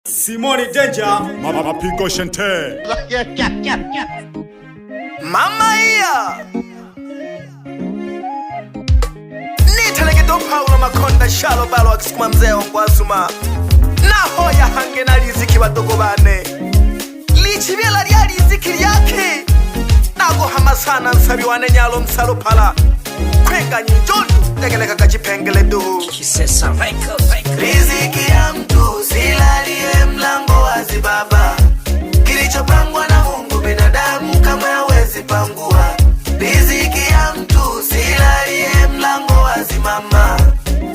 Simoni Danger, Mapigo Shente. Mama iya nitalegedo Paulo Makonda shalo balo akisukuma mzee ongwazuma naho yahange na riziki badogo bane lichibyela lya riziki lyake nagohama sana nsabi wane nyalo msalo pala kwenganyi njondo tegeleka kachipengele duhu. Kisesa Records. Riziki ya mtu silalie mlango wazi baba, kilichopangwa na Mungu binadamu kama hawezi pangua. Riziki ya mtu silalie mlango wazi mama,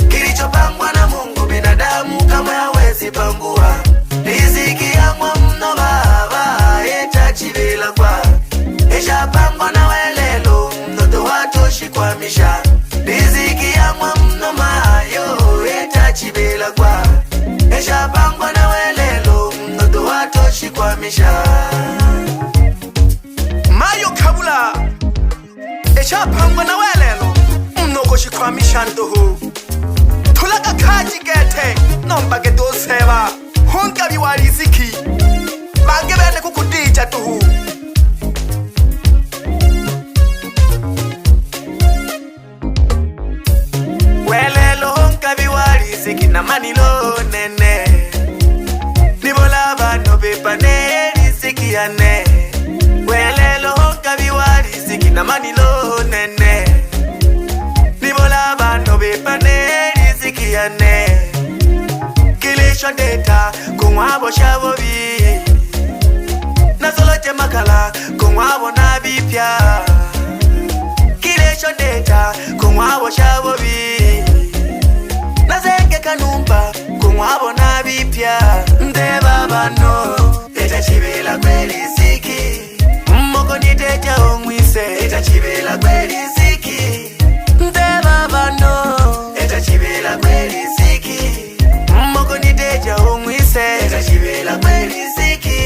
kilichopangwa na Mungu binadamu kama hawezi pangua. Riziki ya mno baba etachibila kwa eshapangwa na welelo mtoto watoshikwamisha. Riziki ya mno mayo etachibila kwa eshapangwa na welelo mtoto watoshikwamisha. Mayo kabula eshapangwa na welelo mnokoshikwamisha nduhu tulaga kaji gete nombage doseba hungabi wa riziki bange bene kukudija tuhu. Welelo hungabi wa riziki na manilo nene nibola bano bepane riziki yane. Welelo hungabi wa riziki na manilo nene nibola bano bepane riziki yane. Kilisho data kungwabo shabobi nasoloche makala kungwabo na bipya. Kilisho data kungwabo shabobi nazenge kanumba kungwabo na bipya. Ndeba bano etachibela kweriziki mmoko niteja ongwise etachibela kweriziki. Ndeba bano etachibela kweriziki mmoko niteja ongwise etachibela kweriziki.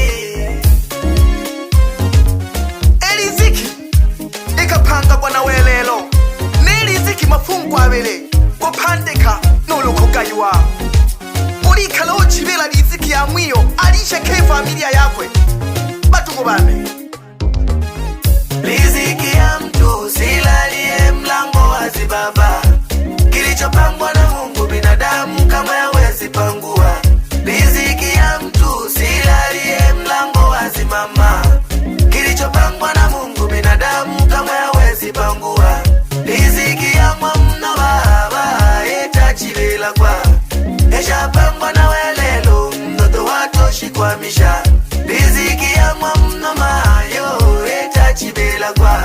Eliziki ikapanga kwa nawelelo neliziki mafungu abele kupandika nolukugaywa ulikala uchibela riziki ya mwiyo alishe ke familia yakwe batuku bane. Riziki ya mtu silalie mlango wazi baba, kilichopangwa na Mungu binadamu kama hawezi pangua. Riziki ya mtu silalie mlango wazi mama, kilichopangwa na Mungu binadamu kama hawezi pangua. Riziki ya mno baba etachibila kwa eshapangwa na welelo mtoto watoshikwamisha. Riziki ya mno mayo etachibila kwa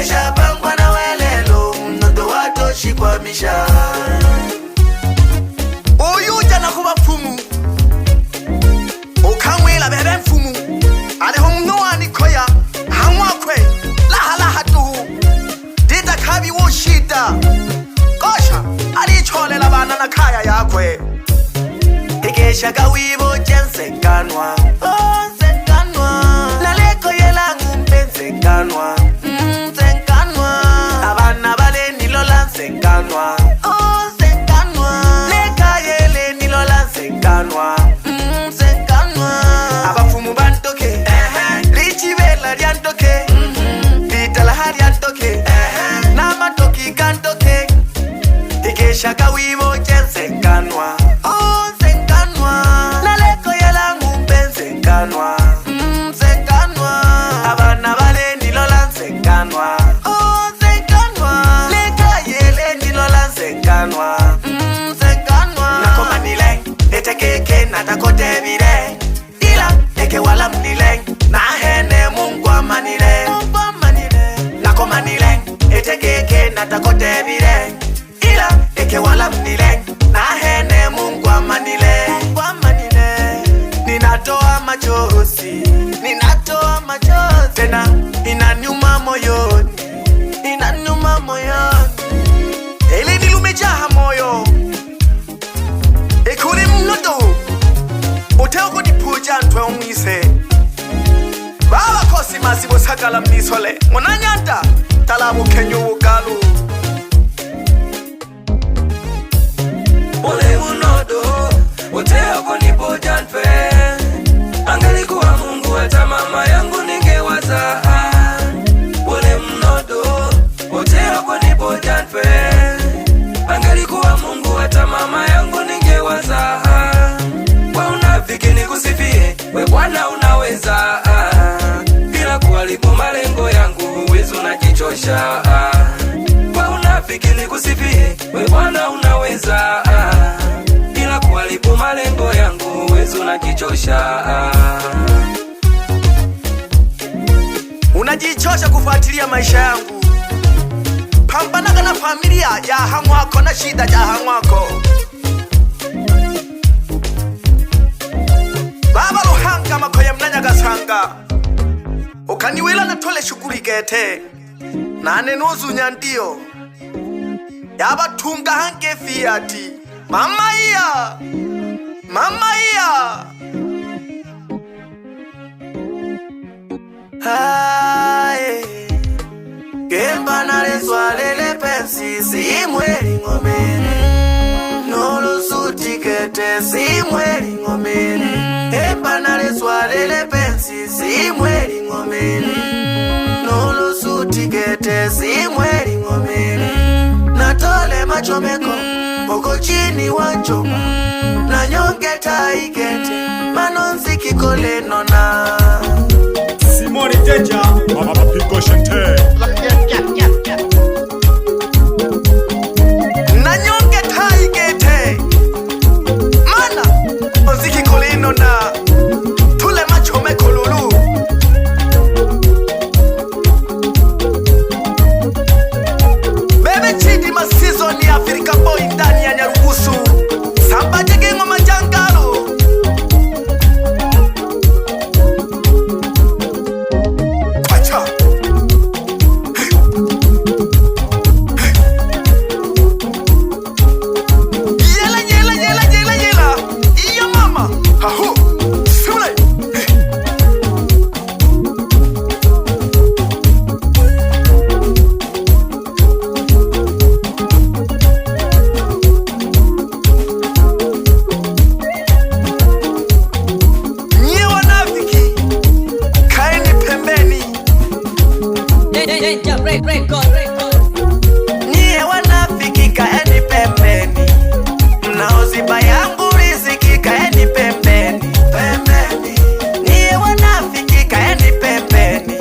eshapangwa na welelo mtoto watoshikwamisha. Uyuja na kuba mfumu ukamwila bebe mfumu aliho mnuwani koya hamwakwe lahalaha tuhu dida kabi woshida kosha alicholela bana na kaya yakwe ikeshaga wibo jensekanwa onsekanwa naleko yelangu mpensekanwa nsenkanwa abana balenilola nsenkanwa onsekanwa lekayele nilola nsenkanwa nsenkanwa abafumu bantoke lichibela lyantoke litalaha lyantoke namatoki kantoke ikeshaka wibo jensekanwa onsenkanwa naleko yelangu mpensekanwa nsenkanwa abana balenilola nsenkanwa onsenkanwa lekayele nilola nsenkanwa nsenkanwa nakomanile etekeke natakotebile ila ekewala mnile nahene Mungu amanile nakomanile etekeke natakotebile ila ekewala mnile nahene Mungu amanile. Ninatoa machozi, ninatoa machozi tena inaniuma moyoni, inaniuma moyoni eli nilumejaha moyo ikuli mnodo uteo kunipuja ntwe umwise baba kosi masibo sakala mnisole mwananyanda talabu kenyu ugalu Ole unodo, uteo kunipuja ntwe. kuharibu malengo yangu, uwezi unajichosha. Kwa unafiki nikusifie, we Bwana unaweza, ila kuharibu malengo yangu, uwezi unajichosha. Unajichosha kufuatilia maisha yangu. Pambanaga na familia ya hamwako na shida ya hamwako. Baba Ruhanga makoye mnanyagasanga ukaniwila natole shughuli gete nane nuzunya ndio yabatunga hange fiati mama iya mama iya. Hae, gemba nalezwa lele pensi simweli ng'omere nolusutikete simweli ng'omere emba nalezwa lele pensi simweli ng'omere nolusutikete simweli ng'omere natole machomeko poko chini wanjoma na nyonge taikete manonzikikole nona. Simoni Deja, Mapiko Shante. Nanyonge taigete mana ozikikolinona tule machomeko lulu bebe chidi masizoni ya Afrika boy ndani ya Nyarugusu sambajege ngoma jangalo. Kwacha. Yela yela yela yela yela. Iya mama. Hahu. Sule. Nyie wanafiki, kaeni pembeni. Danger Record. Nyie wanafiki, kaeni pembeni. Mnaoziba yangu riziki, kaeni pembeni. Pembeni. Nyie wanafiki, kaeni pembeni.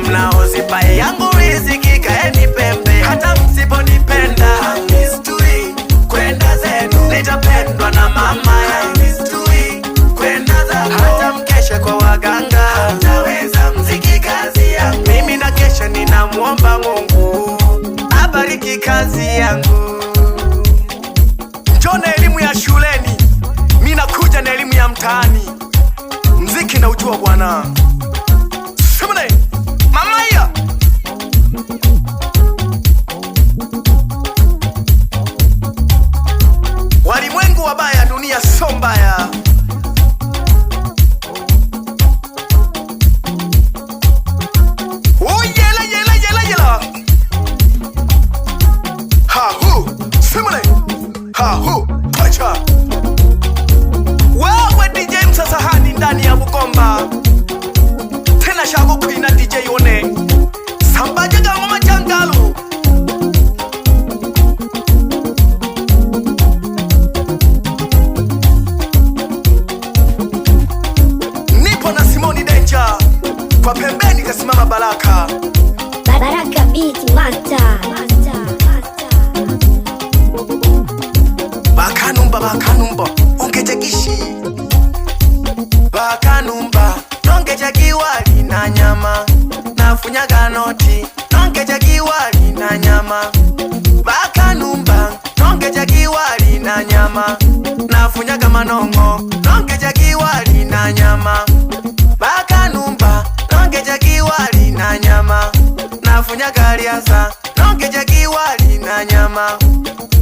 Mnaoziba yangu riziki, kaeni pembeni. Hata msiponipenda, hamnistui kwenda zenu. Nitapendwa na mama, hamnistui kwenda zako. Hata mkeshe kwa waganga, hamtaweza mziki kazi yangu. Mimi na kesha ninamwomba Mungu abariki kazi yangu. Njoo na elimu ya shuleni, mi nakuja na elimu ya mtaani. Mziki na ujua bwana. Simone, mama ya walimwengu wabaya, dunia so mbaya. Oh, yela yela yela yela. Hahu, simule, hahu, pacha. Wewe DJ Msasahani ndani ya Bugomba. Tena shago kuina DJ one. Sambaje ngoma jangalu. Nipo na Simoni Danger. Kwa pembeni kasimama Baraka. Baraka Beat Master. Master. Master. Bakanumba bakanumba ongejegishi bakanumba nongejegiwali na nyama nafunyaga noti nongejegiwali na nyama bakanumba nongejegiwali na nyama nafunyaga manongo nongejegiwali na nyama bakanumba nongejegiwali na nyama nafunyaga lyasa nongejegiwali na nyama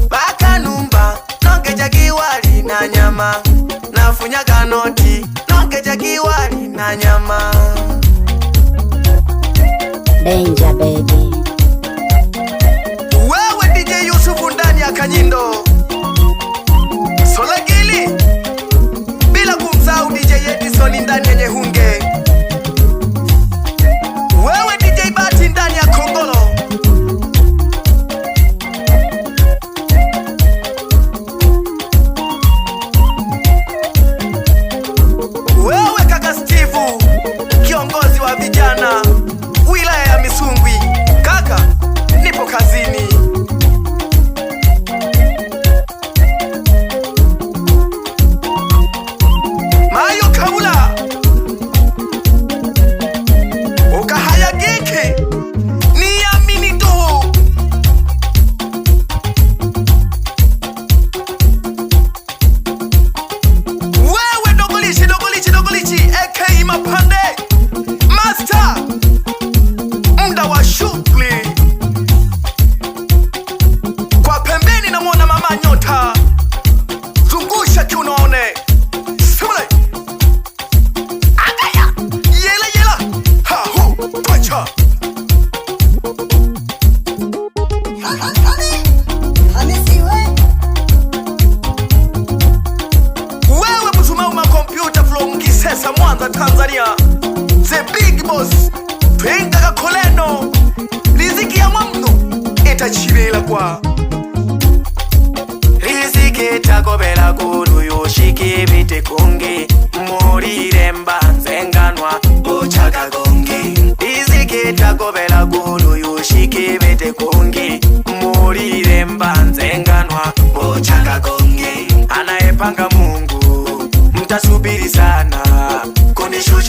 bakanumba nongejagiwali na nyama nafunyaga noti nongejagiwali na nyama. Danger baby. Wewe DJ Yusufu ndani ya Kanyindo Solagili, bila kumsahau DJ Edison ndani ya Nyehunge. Wewe DJ Bati ndani ya Kongolo. Wewe kaka Steve, kiongozi wa vijana.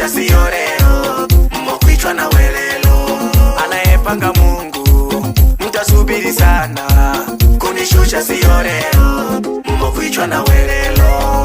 Kunishusha siyo leo, mmokuichwa na welelo. Anayepanga Mungu, mtasubiri sana. Kunishusha siyo leo, mmokuichwa na welelo.